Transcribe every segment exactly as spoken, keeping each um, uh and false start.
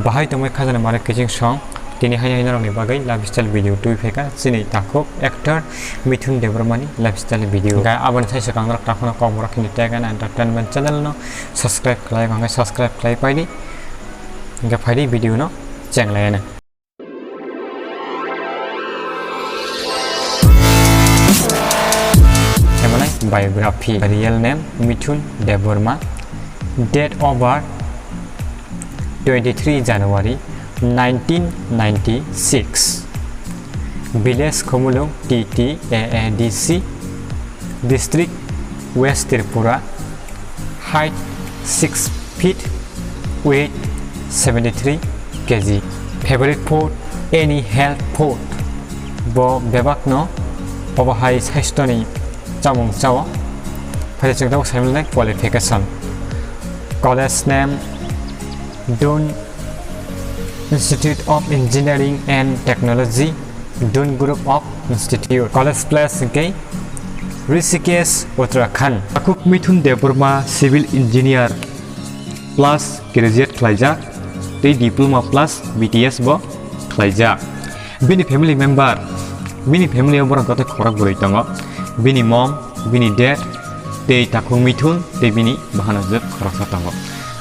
Bahai tongmai khajana mare kiching song, tini haino haino rokni bagwi lifestyle video twi phaikha, chini takhuk actor Mithun Debbarma ni lifestyle video. Ga aboni sai swkang norok takhwno kok borok hini tag and entertainment channel no subscribe khlai, hwnkhai subscribe khlai paidi. Ga phaidi video no chenglayana. Biography, real name Mithun Debbarma, date of birth twenty-three January nineteen ninety-six, village Khumulwng T T A A D C, district West Tripura, height six feet, weight seventy-three K G. Favorite food, any health food. Bo bebakno obo hai saistoni chamung chao. Phai chwng tabuk saimannai qualification. College name, Dun Institute of Engineering and Technology, Dun Group of Institute. College place hwnkhe Rishikesh, Uttarakhand. Takhuk Mithun Debbarma civil engineer plus graduate khlaijak tei diploma plus B T S bo khlaijak. Bini family member, bini family o borok joto khorok bwrwi tongo. Bini mom, bini dad, tei takhuk Mithun, tei bini bahanajwk khoroksa tongo.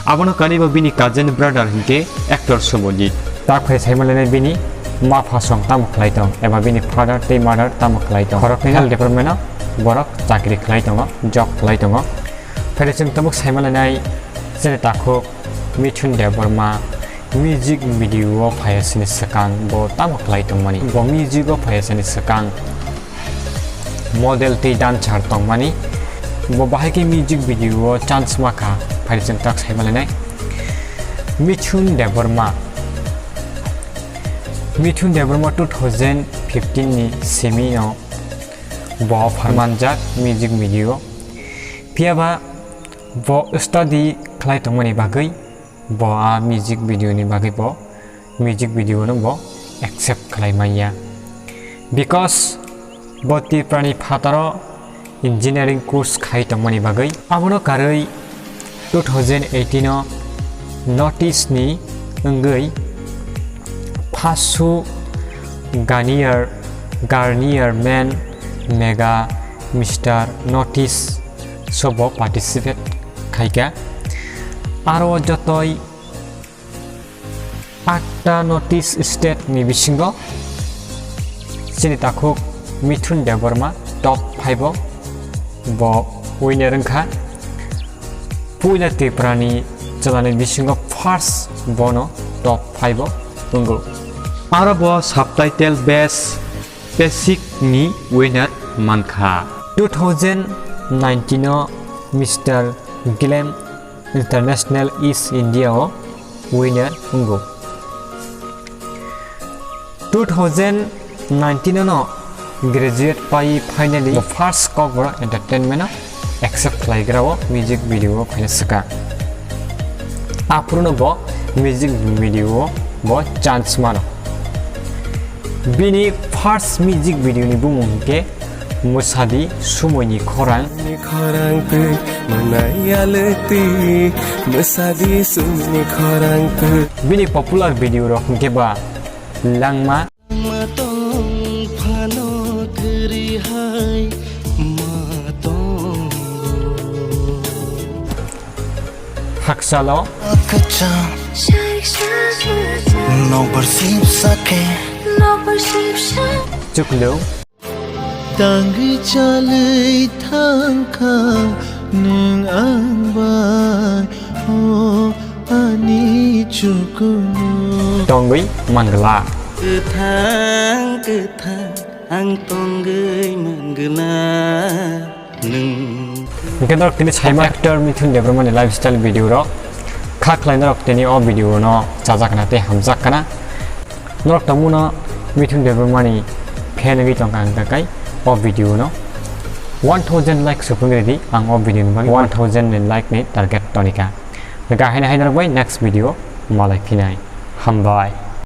Abono karibo bini cousin brother hinkhe actor Subhajit. Tak phai saimalainai bini ma phasong tamo khlai tong, eba bini father tei mother tamo khlai tong. Khoroknwi health department o borok chakri khlai tongo, job khlai tongo. Phai chwng tabuk saimalainai chini takhuk Mithun Debbarma music video o phaiya sini swkang bo tamo khlai tongmani? Bo music o phaiya sini swkang model tei dancer tongmani. Bo bahai khe music video o chance makha, phai chwng tak saimalainai. Mithun Debbarma, Mithun Debbarma two thousand fifteen ni simi no bo pharmanjak music video. Phiyaba bo study khlai tongmani bagwi bo a music video ni bagwi bo music video no bo accept khlai manya, because bo Tripura ni phataro engineering course khai tongmani bagwi. Abono karwi two thousand eighteen o North East ni wngwi Phasu Garnier, Garnier Men Mega Mister North East so bo participate khaikha. Aro jotoi atta North East state ni bisingo chini takhuk Mithun Debbarma top five o bo winner wngkha. Puila Tripura ni chwla ni bisingo first bono top five o wngo. Aro bo subtitle best basic ni winner mankha. Two thousand nineteen o Mister Glam International East India o winner wngo. Two thousand nineteen no graduate pai finally bo first Kokborok Entertainment o accept khlaigra o music video o phaina swkang. Aphuru no bo music video o bo chance mano. Bini first music video ni bumung hinkhe Mwsadi Sumoini Khorang. Ni khorang twi, mwnai yalwk twi, mwsadi sumni khorang twi. Bini popular video rok hinkhe ba Langma. Ma tong phano kwrwi hai ma tong. Haksalo. Kwcham. Nokbar sip sake. Chuklung. Tangwi chalwi thangkha nwng ang bai, o ani chukunu. Tongwi mangla. Kwthang, kwthang, ang tongwi mangla nwng. Hwnkhe norok tini saima actor Mithun Debbarma ni lifestyle video rok kha khlai norok tini o video no chajak kana tei hamjak kana. Norok tongmano Mithun Debbarma ni fan wngwi tongkha hwnkha kai o video no one thousand like supung ridi ang o video ni bagwi one thousand ni like ni target tonikha. Hwnkha haino hai norok bai next video malai phinai. Hambai.